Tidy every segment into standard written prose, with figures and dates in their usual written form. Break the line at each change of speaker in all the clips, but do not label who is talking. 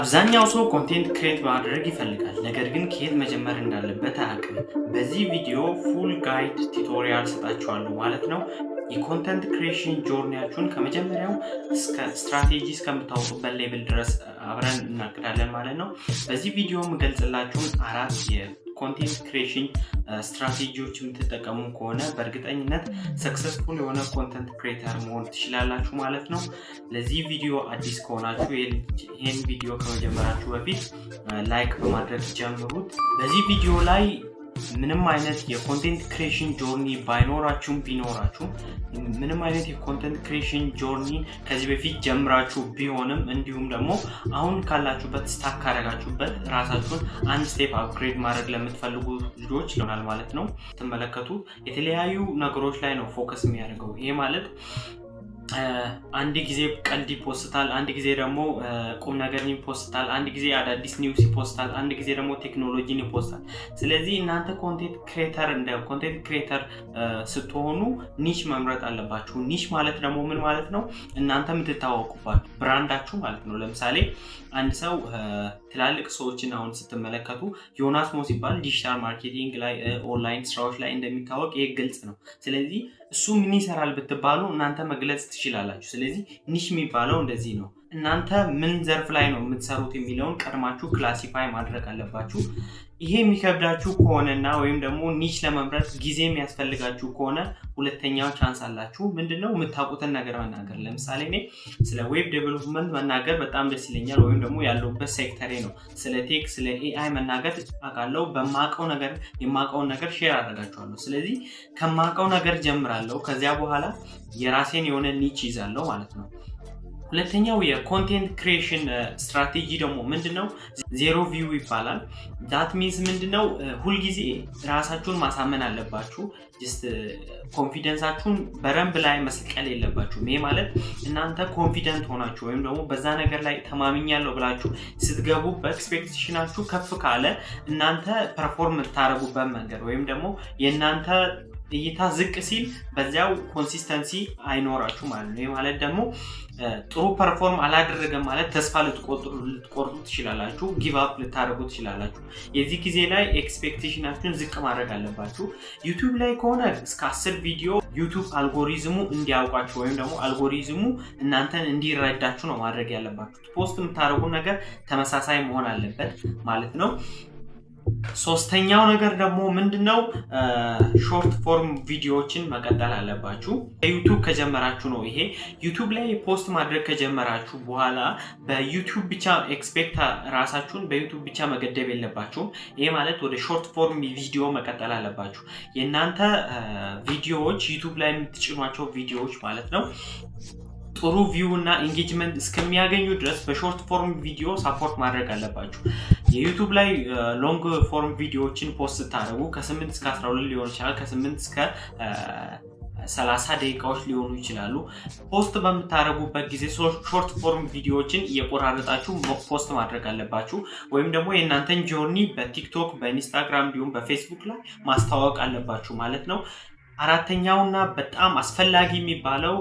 አብዛኛው ሰው content create ማድረግ ይፈልጋል፣ ነገር ግን ከየት መጀመር እንዳለበት አያውቅም። በዚህ ቪዲዮ full guide tutorial ሰጣችኋለሁ ማለት ነው። የ content creation journey ያችሁን ከመጀመሪያው እስከ ስትራቴጂ እስከምታወጡበት level ድረስ አብረን እናቅዳለን ማለት ነው። በዚህ ቪዲዮ የምገልጽላችሁን አራት የ content creation strategy ዎች የምትጠቀሙ ከሆነ በእርግጠኝነት successful የሆነ content creator መሆን ትችላላችሁ ማለት ነው። ለዚህ ቪዲዮ አዲስ ከሆናችሁ ይህን ቪዲዮ ከመጀመራችሁ በፊት like በማድረግ ጀምሩት። በዚህ ቪዲዮ ላይ ምንም አይነት የ content creation journey ባይኖራችሁም፣ ቢኖራችሁም፣ ምንም አይነት የ content creation journey ከዚህ በፊት ጀምራችሁ ቢሆንም፣ እንዲሁም ደግሞ አሁን ካላችሁበት stuck ካረጋችሁበት ራሳችሁን አንድ step upgrade ማድረግ ለምትፈልጉ ልጆች ይሆናል ማለት ነው። ትመለከቱ የተለያዩ ነገሮች ላይ ነው focus የሚያደርገው። ይሄ ማለት አንድ ጊዜ ቀልድ ይፖስታል፣ አንድ ጊዜ ደግሞ ቁም ነገር ይፖስታል፣ አንድ ጊዜ አዳዲስ news ይፖስታል፣ አንድ ጊዜ ደግሞ ቴክኖሎጂን ይፖስታል። ስለዚህ እናንተ content creator እንደ content creator ስትሆኑ niche መምረጥ አለባችሁ። Niche ማለት ደግሞ ምን ማለት ነው? እናንተ የምትታወቁባት brand ኣችሁ ማለት ነው። ለምሳሌ አንድ ሰው፣ ትላልቅ ሰዎችን አሁን ስትመለከቱ፣ ዮናስ ሞ ሲባል digital marketing ላይ፣ ኦንላይን ስራዎች ላይ እንደሚታወቅ ይህ ግልጽ ነው። ስለዚህ እሱ ምን ይሰራል ብትባሉ እናንተ መግለጽ ትችላላችሁ። ስለዚህ niche የሚባለው እንደዚህ ነው። እናንተ ምን ዘርፍ ላይ ነው የምትሰሩት የሚለውን ቀድማችሁ classify ማድረግ አለባችሁ። ይሄ የሚከብዳችሁ ከሆነና ወይም ደግሞ niche ለመምረጥ ጊዜ የሚያስፈልጋችሁ ከሆነ ሁለተኛው chance አላችሁ። ምንድነው? የምታውቁትን ነገር መናገር። ለምሳሌ እኔ ስለ web development መናገር በጣም ደስ ይለኛል፣ ወይም ደግሞ ያለሁበት ሴክተሬ ነው። ስለ tech፣ ስለ AI መናገር አውቃለሁ። በማውቀው ነገር የማውቀውን ነገር share አደርጋችኋለሁ። ስለዚህ ከማውቀው ነገር ጀምራለሁ። ከዚያ በኋላ የራሴን የሆነ niche ይዛለሁ ማለት ነው። ሁለተኛው የ content creation strategy ደግሞ ምንድነው? Zero view ይባላል። That means ምንድነው? ሁልጊዜ ራሳችሁን ማሳመን አለባችሁ። Just confidence ኣችሁን በረንብ ላይ መስቀል የለባችሁም። ይሄ ማለት እናንተ confident ሆናችሁ ወይም ደግሞ በዛ ነገር ላይ ተማምኛለሁ ብላችሁ ስትገቡበት expectation ኣችሁ ከፍ ካለ እናንተ perform የምታደርጉበት መንገድ ወይም ደግሞ የእናንተ እይታ ዝቅ ሲል በዚያው consistency አይኖራችሁ ማለት ነው። ይህ ማለት ደግሞ ጥሩ perform አላደረገም ማለት ተስፋ ልትቆርጡ ትችላላችሁ፣ give up ልታደርጉ ትችላላችሁ። የዚህ ጊዜ ላይ expectation ኣችሁን ዝቅ ማድረግ አለባችሁ። YouTube ላይ ከሆነ እስከ 10 ቪዲዮ YouTube algorithm ኡ እንዲያውቃችሁ ወይም ደግሞ አልጎሪዝሙ እናንተን እንዲረዳችሁ ነው ማድረግ ያለባችሁ። Post የምታደርጉ ነገር ተመሳሳይ መሆን አለበት ማለት ነው። ሶስተኛው ነገር ደግሞ ምንድነው? Short form ቪዲዮዎችን መቀጠል አለባችሁ። YouTube ከጀመራችሁ ነው ይሄ። YouTube ላይ post ማድረግ ከጀመራችሁ በኋላ በ YouTube ብቻ expect ራሳችሁን በ YouTube ብቻ መገደብ የለባችሁም። ይሄ ማለት ወደ short form ቪዲዮ መቀጠል አለባችሁ። የእናንተ ቪዲዮዎች፣ YouTube ላይ የምትጭኗቸው ቪዲዮዎች ማለት ነው፣ ጥሩ view እና engagement እስከሚያገኙ ድረስ በ short form ቪዲዮ support ማድረግ አለባችሁ። የ YouTube ላይ long form ቪዲዮዎችን post ስታደርጉ ከ8 እስከ 12 ሊሆን ይችላል፣ ከ8 እስከ 30 ደቂቃዎች ሊሆኑ ይችላሉ። Post በምታደርጉበት ጊዜ short form ቪዲዮዎችን እየቆራረጣችሁ post ማድረግ አለባችሁ። ወይም ደግሞ የእናንተን journey በ TikTok፣ በ Instagram እንዲሁም በፌስቡክ ላይ ማስተዋወቅ አለባችሁ ማለት ነው። አራተኛውና በጣም አስፈላጊ የሚባለው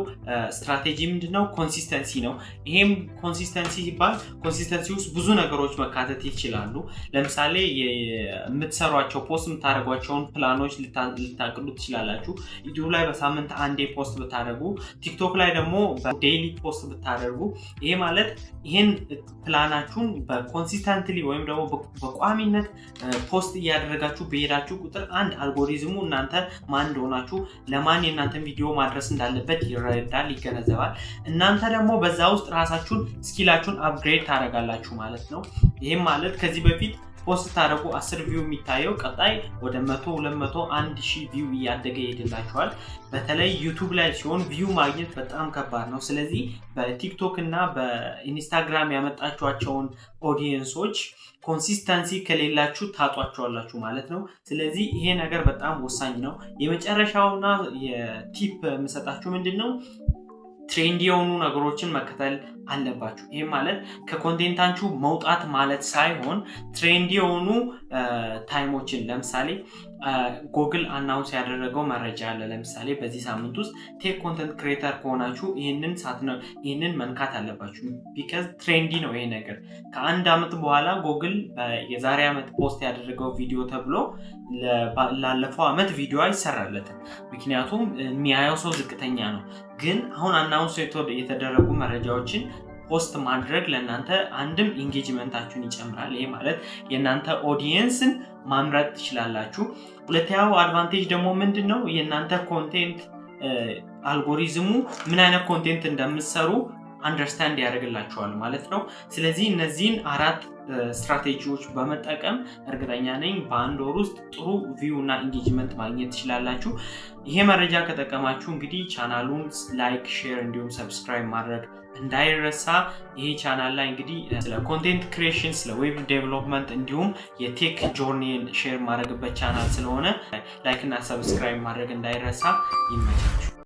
ስትራቴጂ ምንድነው? Consistency ነው። ይሄም consistency ሲባል consistency ውስጥ ብዙ ነገሮች መካተት ይችላሉ። ለምሳሌ የምትሰሯቸው፣ post የምታደርጓቸውን ፕላኖች ልታቅዱ ትችላላችሁ። YouTube ላይ በሳምንት አንዴ post ብታደርጉ፣ TikTok ላይ ደግሞ በ daily post ብታደርጉ፣ ይሄ ማለት ይሄን plan ኣችሁን በ consistently ወይም ደግሞ በቋሚነት post እያደረጋችሁ በሄዳችሁ ቁጥር አንድ አልጎሪዝሙ እናንተ ማን እንደሆናችሁ፣ ለማን የእናንተን ቪዲዮ ማድረስ እንዳለበት ይረዳል፣ ይገነዘባል። እናንተ ደግሞ በዛ ውስጥ ራሳችሁን skill ኣችሁን upgrade ታደርጋላችሁ ማለት ነው። ይህም ማለት ከዚህ በፊት post ስታደርጉ 10 view የሚታየው ቀጣይ ወደ 100፣ 200፣ 1000 view እያደገ ይሄድላችኋል። በተለይ YouTube ላይ ሲሆን view ማግኘት በጣም ከባድ ነው። ስለዚህ በ TikTok እና በ Instagram ያመጣችኋቸውን audience ኦች consistency ከሌላችሁ ታጧቸዋላችሁ ማለት ነው። ስለዚህ ይሄ ነገር በጣም ወሳኝ ነው። የመጨረሻውና የ tip የምሰጣችሁ ምንድን ነው? Trendy የሆኑ ነገሮችን መከተል አለባችሁ። ይህ ማለት ከ content ኣችሁ መውጣት ማለት ሳይሆን trendy የሆኑ time ኦችን፣ ለምሳሌ Google announce ያደረገው መረጃ አለ። ለምሳሌ በዚህ ሳምንት ውስጥ tech content creator ከሆናችሁ ይህንን መንካት አለባችሁ። Because trendy ነው ይሄ ነገር። ከአንድ ዓመት በኋላ ጎግል የዛሬ ዓመት post ያደረገው ቪዲዮ ተብሎ ላለፈው ዓመት ቪዲዮ አይሰራለትም። ምክንያቱም የሚያየው ሰው ዝቅተኛ ነው። ግን አሁን announce የተደረጉ መረጃዎችን post ማድረግ ለእናንተ አንድም engagement ኣችሁን ይጨምራል። ይሄ ማለት የእናንተ ኦዲየንስን ማምረጥ ትችላላችሁ። ሁለተኛው advantage ደግሞ ምንድን ነው? የእናንተ content algorithm ኡ ምን አይነት content እንደምትሰሩ understand ያደርግላችኋል ማለት ነው። ስለዚህ እነዚህን አራት ስትራቴጂዎች በመጠቀም እርግጠኛ ነኝ በአንድ ወር ውስጥ ጥሩ view እና engagement ማግኘት ትችላላችሁ። ይሄ መረጃ ከጠቀማችሁ እንግዲህ ቻናሉን like፣ share እንዲሁም subscribe ማድረግ እንዳይረሳ። ይሄ ቻናል ላይ እንግዲህ ስለ content creation፣ ስለ web development እንዲሁም የ tech journey ን share የማደርግበት ቻናል ስለሆነ like እና subscribe ማድረግ እንዳይረሳ። ይመቻችሁ።